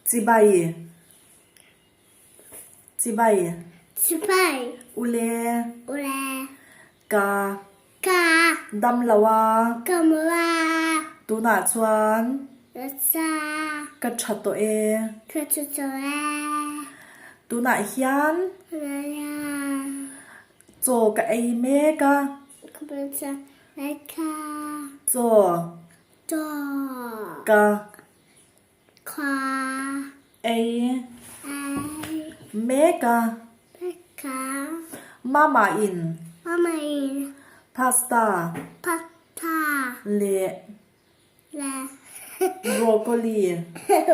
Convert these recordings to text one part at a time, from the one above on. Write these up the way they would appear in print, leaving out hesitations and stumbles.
Chibai. Chibai. Chibai. Ule. Ule. Ka. Ka. Dam lo a. Dam lo a. Tunah chuan. Nasa. Ka tha tawh e. Ka tha tawh e. Tunah hian. Tunah hian. Chaw ka ei mek a. Ka mek a. Chaw. Chaw. Ka. Ka. Ei. Ei. Mek a. Mek a. Mama in. Mama in. Pasta. Pasta. Leh. Leh. Broccoli.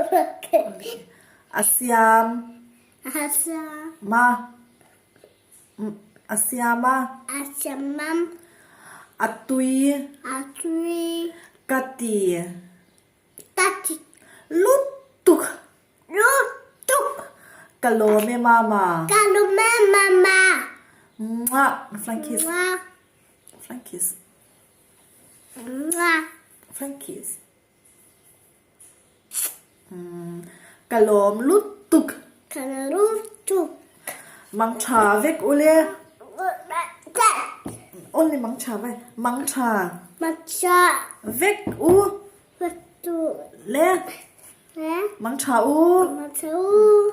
Broccoli. A siam. A siam. Ma. A siam a. A siam a. A tui. A tui. Ka ti. Ka ti. Lutuk. Lutuk. Ka lawm e mama. Ka lawm e mama. Mwah. Flying kiss. Mwah. Flying kiss. Mwah. Flying kiss. Ka lawm lutuk. Ka lawm lutuk. Mang tha vek ule. Only mang tha vai. Mang tha. Mang tha. Vek u. Vek u. Le. Le. Mang tha u. Mang tha u.